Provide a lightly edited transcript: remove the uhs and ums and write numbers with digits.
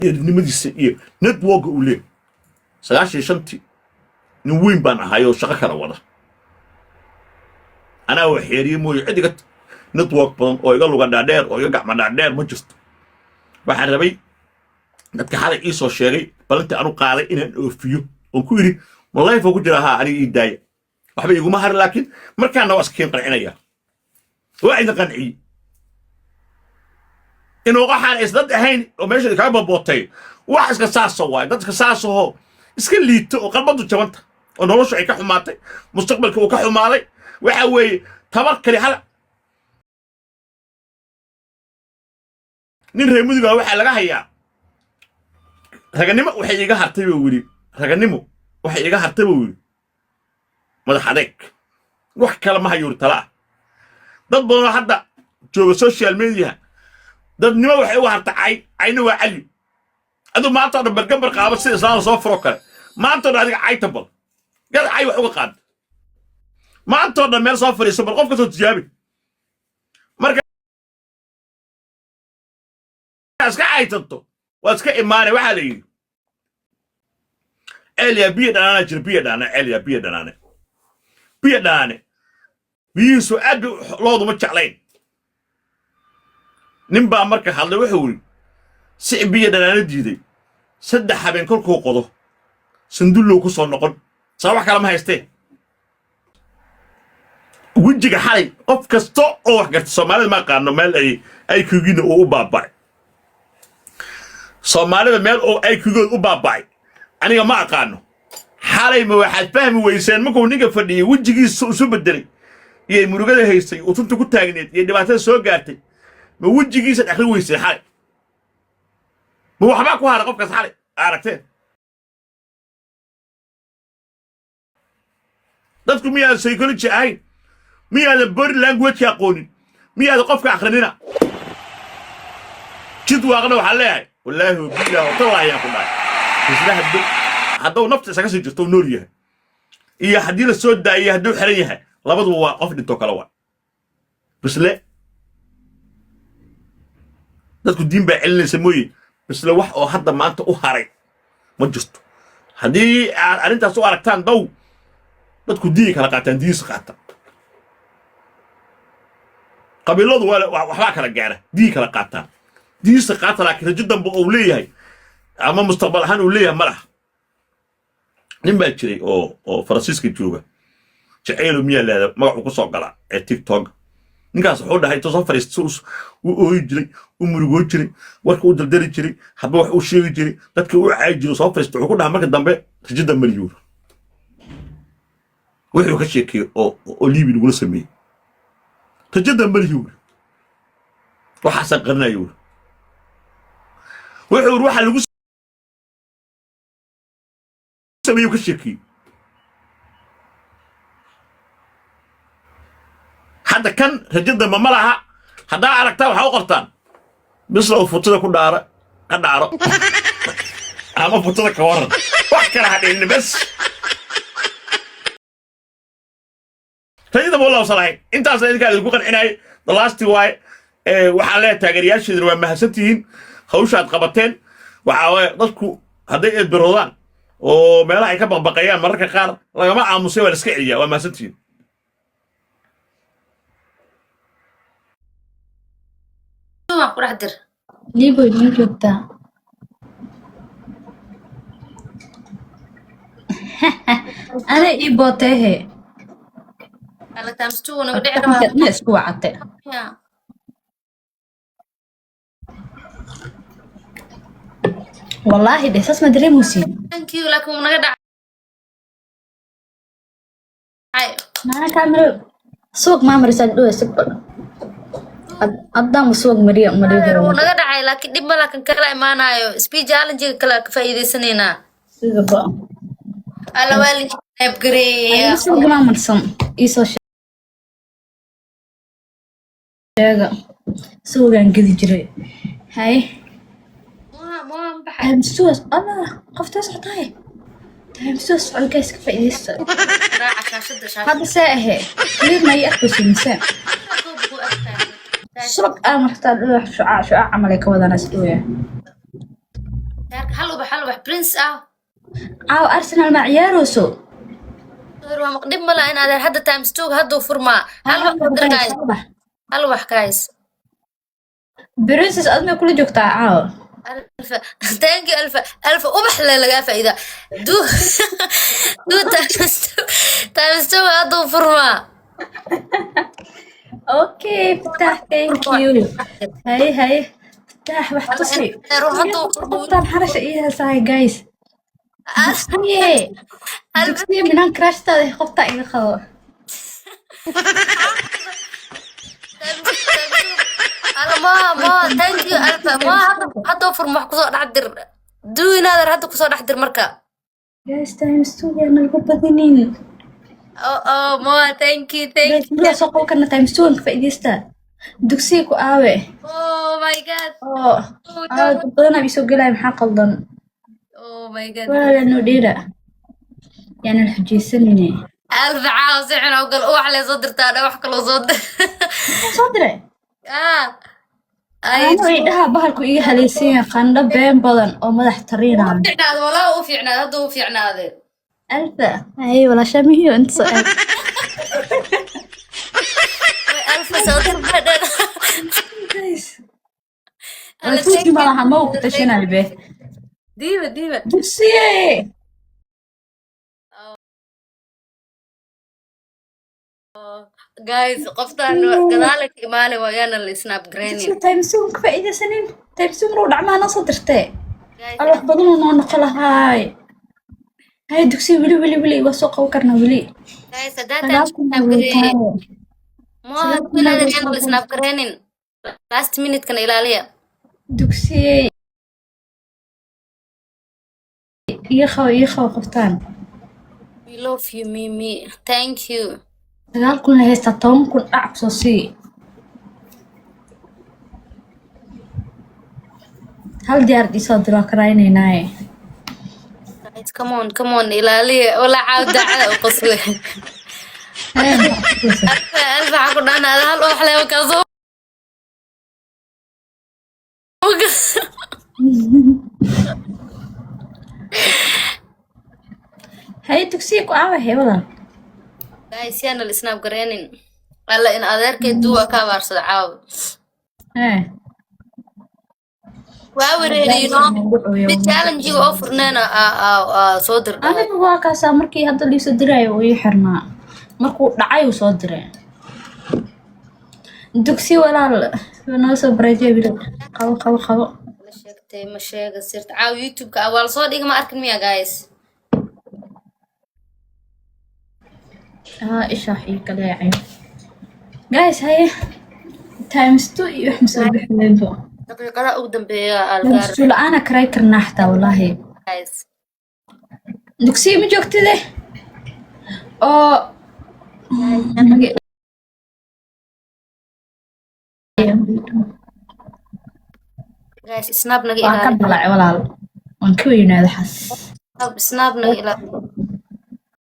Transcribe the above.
Dheerinimadiisa iyo networka uu leeyahay. 95-tii nin weyn baan ahay oo shaqo kala wada. Anaa wax xeeriye mooye, cid iga network badan oo iga luga dhaadheer oo iga gacma dhaadheer ma jirto. Waxaan rabay dadka xalay ii soo sheegay balantii anu qaaday inaan oofiyo, oon ku yidhi, "Ma live oo ku jira? Haa, aniga ii daaya, waxba iguma harin." Laakiin markaana waa iska qancinaya, waa idin qanciyey inuu waxaan isdad ahayn oo meesha kaga babootay. Wax iska saaso waay, dad iska saasahoo iska liito oo qalbadu jabanta oo noloshu ay ka xumaatay, mustaqbalka uu ka xumaaday. Waxa weeye tabar kali hal nin reer Muduga waxaa laga hayaa raganimo. Waxay iga hartay buu yidhi, raganimo waxay iga hartay buu yidhi, madax adeeg, wax kale ma hayuuri. Tala ah, dad badanoo hadda jooga social media dadnimo waxay uga harta cay, cayna waa cali. Aduu maanta o dhan bargambar qaabo sida islaamka soo furo kale. Maanta o dhan adiga cayta, bal gad cay wax uga qaad. Maanta o dhan meel soo fadhiiso, bal qof kasoo tijaabi. Marka iska caytanto waad iska imaanay. Waxaa la yidhi ceelyaa biyo dhanaana jira, biyo dhanaane, ceelyaa biyo dhanaane, biyo dhanaane biyihiisu aad bay looduma jeclayn. Nin baa marka hadlay, wuxuu yidhi, si biyo dhanaano diiday 3 habeen kolkuu qodo sandullow ku soo noqon, saa wax kale ma haystee. Wejiga xalay qof kasta oo wax garta, Soomaalida ma aqaano meel ay IQ-giina uu u baaba'ay. Soomaalida meel oo IQ-good u baaba'ay aniga ma aqaano. Xalay ma waxaad fahmi weyseen markuu ninka fadhiyey wejigiisa isu bedelay iyo murugada haystay, uu tunta ku taagneed iyo dhibaatada soo gaartay? Ma wejigiisa dhexli weyseen xalay? Ma waxbaa ku haray qofkaas xalay aragteen? Dadku miyaadan psychology ahayn? Miyaadan body language aqoonin? Miyaadan qofka akrinina? Jid waaqna waxaan leeyahay, wallaahi wabilah watallahi ayaan ku dhahay, isla hadduu hadduu nafta isaga sii jirto, uu nool yahay iyo haddii la soo daayay, hadduu xiran yahay, labaduba waa qof dhintoo kale. Waa bisle dadku diin baa celinaysa mooye, bisle wax oo hadda maanta u haray ma jirto. Haddii aad arrintaas u aragtaan daw, dadku diinay kala qaataan, diinsa qaata. Qabiiladu waa waxbaa kala gaara, diin kala qaataan, diinsa qaata. Laakiin rajo dambe uu leeyahay ama mustaqbal ahaan uu leeyahay ma laha. Nin baa jiray oo Faransiiska jooga, Jaceylo miyaa leeda magacuu ku soo galaa ee TikTok. Ninkaas wuxuu dhahay, intuu soo fadhiista u ooyi jiray, u murugoo jiray, warka u daldali jiray, hadba wax u sheegi jiray, dadka u caayi jiray, soo fadhiista, wuxuu ku dhahay marka dambe, rajada maryuur wuxuu ka sheekeeyey oo Liibi lagula sameeyey, rajada maryuur waxaasaan qarinayo. Wuxuu yiri waxa lagu sameeyey ka sheekeeyey. Hadda kan rajo dambe ma laha. Haddaa aragtaa waxaa u qortaan bislow futada ku dhaara, ka dhaaro ama futada ka waran, wax kala hadhaynin bes. Rajada ma wallahu salahayn. Intaasna idinkaa idinku qancinayay. The last waaye, waxaan leeyahay taageerayaasheedana waa mahadsantihiin hawshaad qabateen. Waxaa waaye dadku hadday eedbaroodaan oo meelaha ay ka baqbaqayaan mararka qaar lagama aamusay, waa la iska celiyaa. Waa mahadsantihiin. Waan ku dhex dir. Liiboy ma joogtaa? Ana ii booteehe. Alla times two naga dhici rabaa. Dhaqanka isku wacate. Ya. Wallaahi dhe saas ma dareemaysiin. Thank you, laakiin wuu naga dhacay. Maana kaamiro suuq maa marisaa dhuwe sug bal. Haddaan suuq mariya mariyo. Wuu naga dhacay, laakiin dhib ma laakin kala imaanayo. Speed challenge kala ka faa'iideysanaynaa. Suuqa ba. Alla waa la gareeya. Suuq maa marsan ii soo sheega. Suuqaan gedi jiray. Hay. Waa baxay. Times two Allah qoftaa socotaay. Times two socod guys, ka faa'iideysta. Raaca shaashada shaashada. Hadda see ahe. Clear ma ii arkayso mise? Koob ku arkaayo. Subag aa martaa dhuwax shucaac shucaac camal ay ka wadanaa is dhuwaya. Hal ubax, hal ubax, prince ah. Caawa Arsenal ma ciyaarayso? Waa maqdhib mala in adeer hadda times two hadduu furmaa. Hal wax ku dir, guys. Hal wax, guys. Princess, aad may kula joogtaa caawa? Alfa, thank you, Alfa. Alfa, ubax le lagaa faa'iida. Do times two, times two hadduu furmaa. Okay, Fatah, thank you. Haye, haye, Fatah, wax tusi. Hadduu Qoftaan xarasha ii heesahay, guys. Haye, dugsiga minaan crashtaada qoftaa iga qabo. Alla ma ma, thank you, Alfa. Ma hadduu furmo wax kusoo dhex dir. Do inaadeer hadda kusoo dhex dir marka. Guys, times two yaan lagu badinin. Oh, mo, thank you, thank Guys, you. Miyaa soo qaban karna times two? Aan ka faa'iidaysta. Dugsiga ku aawe? Oh my God. Oo aawe, dad badanaa ii soo gelaya, maxaa qaldan? Oh my God. Walaala, noo dheera, yaanan xujaysanine. Alfa caawa si xun oo gal ubax lee soo dirtaa dha, wax kaloo soo dir. Maxaa soo diray? Ah, ay. Anu idhaha bahalku iga halaysan yahay, qandho been badan oo madax tariinaayo. Fiicnaade walaa, u fiicnaade, hadda u fiicnaade. Alfa, haye, walaashaa mihiyo inta soo aad. Way, Alfa soo dir badhan. Guys, tuuti malaha, ma uu ku tashanayo be. Diiba, diiba. Dugsiye. Guys, qoftaan gadaala ka imaanay waa yaana la snap garaynin. Dugsiga times two ka faa'iidaysanin. Times two maruu dhacmaa noo soo dirtee. Al wax badanuu noo noqo lahaay. Haye, dugsiga, weli weli weli waa soo qaban karnaa weli. Guys, haddaa Sagaal times kun snap baa gareeyay. weytaaye. Mo 9,000 hadduu baa yaana la snap garaynin, last minute kana ilaaliya. Dugsiye, iga qabo, iga qabo qoftaan. We love you, Mimi, thank you. 9,000 la haystaa, 10,000 dhac kusoo sii. Hal diyaar isoo diro, waa karaynaynaaye. Guys, come on, come on, ilaaliya walaa, caaw daacada u qosle. Haye, maxaa ku tusaysaa? Alfa, Alfa, waxaa ku dhaana hal ubax leh kaa soo. Haye, dugsiga ku aawa heebadan. Guys, yaana la snap garaynin. Alla in adeerkay duwa ka abaarsada caawa. Hee. Waa wareeriyno mid challenge oo furneena soo dir. Aniga waa kaasaa, markii hadda liisoo diraayo uu ii xirnaa, markuu dhacay uu soo diray. Dugsi walaal, noo soo bareejay wili, qabo, qabo, qabo. La sheegtay ma sheega sirta caawa YouTube-ka waa lasoo dhiga, ma arkin miya, guys? Aa, isha wax ii kala yaacay, guys. Haye, times two iyo wax masoo bixi weynbo. Daqiiqada ugu dambeeya Times algaar. two la-aana karay karnaa xataa, wallaahi. Guys. Dugsiga ma joogtide oo Guys, snap naga Waan ka ilaali. dalacay walaal, waan ka weynaada xas. Snap naga ilaali.